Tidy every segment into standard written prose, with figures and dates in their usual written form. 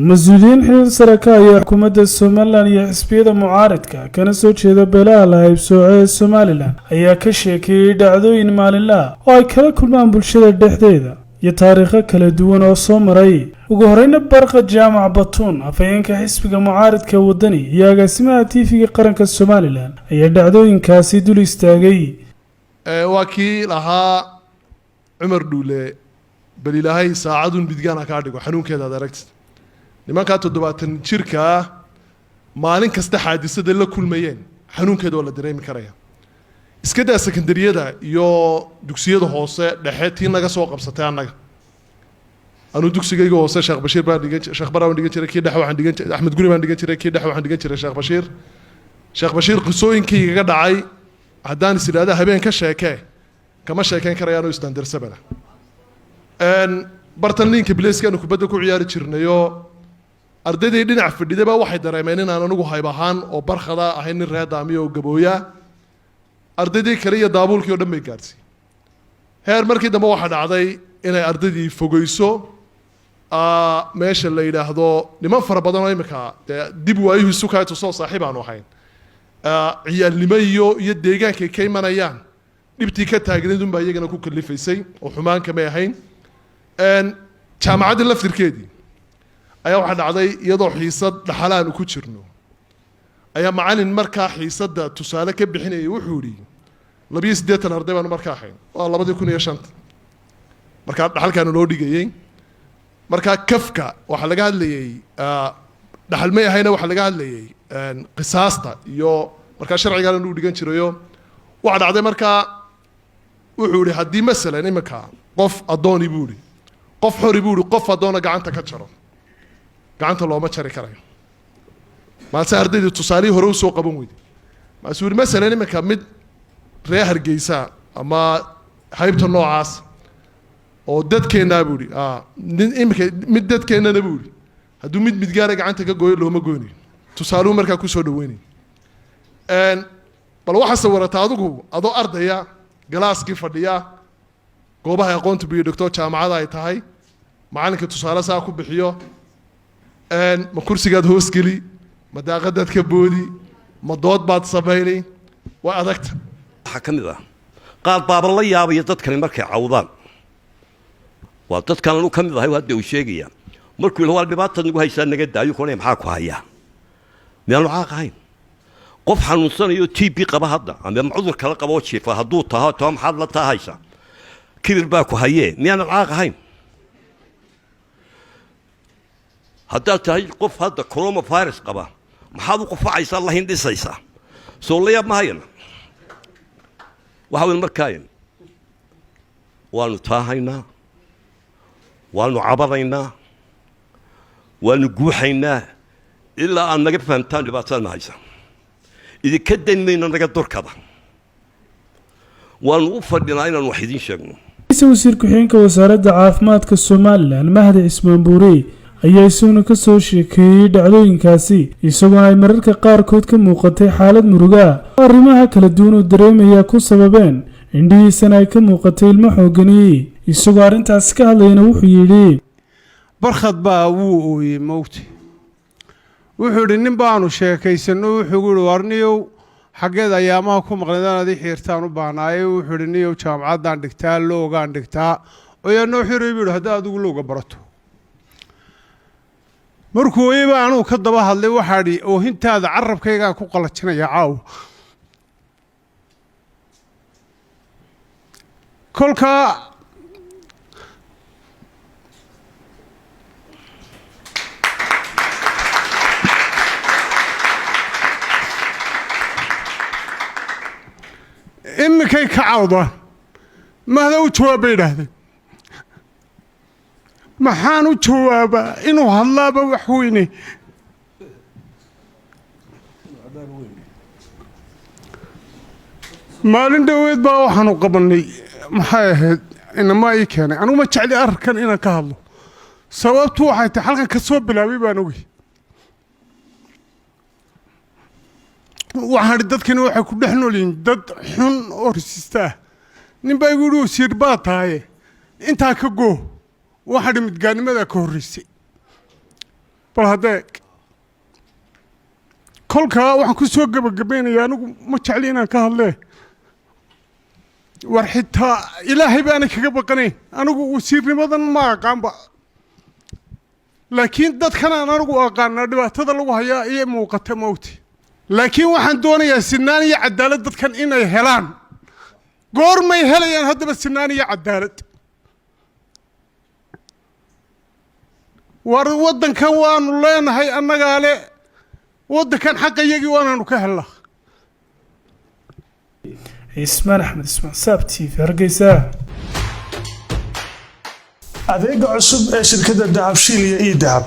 Mas-uuliyiin xiriir sare ka haya xukuumadda Somaliland iyo xisbiyada mucaaridka kana soo jeeda beelaha la haybsooco ee Somaliland ayaa ka sheekeeyey dhacdooyin maalinlaha oo ay kala kulmaan bulshada dhexdeeda iyo taariikho kala duwan oo soo maray. Ugu horeyna, Barqa Jaamac Batuun, afhayeenka xisbiga mucaaridka Wadani iyo agaasimaha TV-ga qaranka Somaliland, ayaa dhacdooyinkaasi dul istaagay. Waa kii lahaa Cumar Dhuule: "Bal Ilaahay saacadun midgaana kaa dhigo xanuunkeeda ad aragtid." Nimankaa 70 jirkaa maalin kasta xaadisada la kulmayeen xanuunkeeda waa la dareemi karaya. Iska daa sekondariyada iyo dugsiyada hoose dhexe tii naga soo qabsatay annaga. Anuu dugsigayga hoose Sheekh Bashiir baan dhigan, Sheekh Bara baan dhigan jiray. Kii dhexe waxaan dhigan jiray Axmed Guri baan dhigan jiray. Kii dhexe waxaan dhigan jiray Sheekh Bashiir. Sheekh Bashiir qisooyinkaygaga dhacay haddaan is idhahda habeen ka sheekee, kama sheekeyn karayaanoo isdandarsabana. Bartan liinka bilayskaanu kubadda ku ciyaari jirnayoo ardaydii dhinac fadhidaba waxay dareemeen inaan anigu hayb ahaan oo Barkhada ahayn, nin reer Daamiyo oo Gabooya. Ardaydii kale iyo daabuulkii o dhan bay gaadhsiiy heer. Markii dambe waxaa dhacday inay ardaydii fogeyso meesha la yidhaahdo. Niman fara badan oo imika dee dib waayuhu isukaa tusoo saaxiib aanu ahayn, ciyaalnimo iyo deegaankay ka imanayaan dhibtii ka taagnayd unbaa iyagana ku kalifaysay oo xumaan kamay ahayn. Jaamacadda laftirkeedii ayaa waxaa dhacday iyadoo xiisad dhaxalaanu ku jirno ayaa macalin markaa xiisadda tusaale ka bixinayay wuxuu yidhi, 82 arday baanu markaa ahayn, waa 2005-ta, markaa dhaxalkaanu loo dhigayey. Markaa kafka waxaa laga hadlayey, dhaxal may ahayna, waxaa laga hadlayey qisaasta iyo markaa sharcigaana u dhigan jirayo. Waxaa dhacday markaa wuxuu yihi, haddii masalan iminka qof addooni buu yihi, qof xori buu yihi, qof addoona gacanta ka jaro, gacanta looma jari karayo. Maalse ardaydii tusaalihii hore usoo qaban weyday. Maasuu yihi, masalan iminka mid reer Hargeysa ama haybta noocaas oo dadkeennaa buu yihi, nin iminka mid dadkeennana buu yihi, hadduu mid midgaana gacanta ka gooyo, looma goynayo. Tusaaluhu markaa kusoo dhaweynaya. Bal waxaa sawirata adigu adoo ardaya, galaaskii fadhiya, goobaha aqoonta biyo dhigto, jaamacada ay tahay, macalinka tusaale saa ku bixiyo. Ma kursigaad hoosgeli? Ma daaqadaad ka boodi? Ma dood baad samayni? Waa adagta. Waxaa ka mid ah qaar baaba la yaabaya dadkani markay cawdaan. Waa dadkan anu ka mid ahay. Hadda uu sheegaya markuu yidhi: "Waa dhibaataad nagu haysaa, naga daayo." Konaya maxaa ku hayaa? Miyaanu caaq ahayn? Qof xanuunsanayo TB qaba hadda ama cudur kala qaba oo jiifa hadduu taho too, maxaad la taahaysaa? Kibir baa ku hayee, miyaanan caaq ahayn? Haddaad tahay qof hadda coronavirus qaba, maxaad u qufacaysaa, la hindhisaysaa? Soo la yaab ma hayana? Waxa weyn markaa waanu taahaynaa, waanu cabadaynaa, waanu guuxaynaa ilaa aad naga fahamtaan dhibaatadana haysa. Idinka dayn mayno, naga durkada. Waanu u fadhinaa inaanu wax idiin sheegno. Wasiir ku-xigeenka wasaaradda caafimaadka Somaliland, Mahdi Cismaan Buure, ayaa isaguna ka soo sheekeeyey dhacdooyinkaasi, isagoona ay mararka qaarkood ka muuqatay xaalad muruga ah oo arrimaha kala duwan uu dareemaya ku sababeen, indhihiisana ay ka muuqatay ilmo xoogani. Isagoo arrintaasi ka hadlayana wuxuu yidhi: Barkhad baa wuu ooyey mowti. Wuxuu idhi, nin baanu sheekaysanno. Wuxuu gu yihi: "War niyow, xaggeed ayaamaha ku maqnaydaan? Adi xiirtaan u baahnaayey." Wuxuu idhi: "Niyow, jaamacaddaan dhigtaa, loogaan dhigtaa." Oyaa noo xiray buu yidhi haddaa adigu looga barato. Markuu ooyey baa anugu ka daba hadlay. Waxaa idhi: "Oohintaada carabkaygaa ku qalajinaya caawa." Kolkaa iminkay ka cawdaan: "Mahda u jawaab," bay idhaahdeen. Maxaan u jawaabaa? Inuu hadlaaba wax weyne. Maalin dhoweed baa waxaanu qabannay, maxay ahayd, inamaa ii keenay. Anugu ma jecli ararkan inaan ka hadlo. Sababtu waxay tahay halkan ka soo bilaabay baan ogey. Waxaan idhi dadkani waxay ku dhex nool yihiin dad xun oo rasiista ah. Nin baa igu yidhi: "Wasiir baa tahaye, intaa ka goo." Waxaan idhi midgaanimadaa ka horreysay. Bal haddee kolkaa waxaan ku soo gebagabaynaya, anigu ma jecli inaan ka hadlee, war xitaa Ilaahay baanay kaga baqanayn. Anigu wasiirnimadan ma aqaanba, laakiin dadkanaan anigu aqaanaa dhibaatada lagu hayaa iyo muuqata mawti. Laakiin waxaan doonayaa sinaan iyo cadaalad dadkan inay helaan. Goormay helayaan haddaba sinaan iyo cadaalad? War waddankan waanu leenahay, annagaa le waddankan, xaqayagii waanaanu ka helnaa. Cismaan Axmed Ismaan, Saab TV, Hargeysa. Adeega cusub ee shirkadda Dahabshiil iyo eDahab,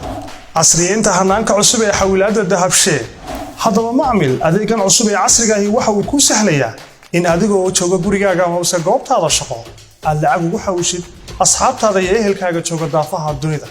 casriyeynta hanaanka cusub ee xawilaadda Dahabshee. Haddaba macmil, adeegan cusub ee casriga ahi waxa uu kuu sahlayaa in adigoo jooga gurigaaga amase goobtaada shaqo aad lacag ugu xawishid asxaabtaada iyo ehelkaaga jooga daafaha dunida.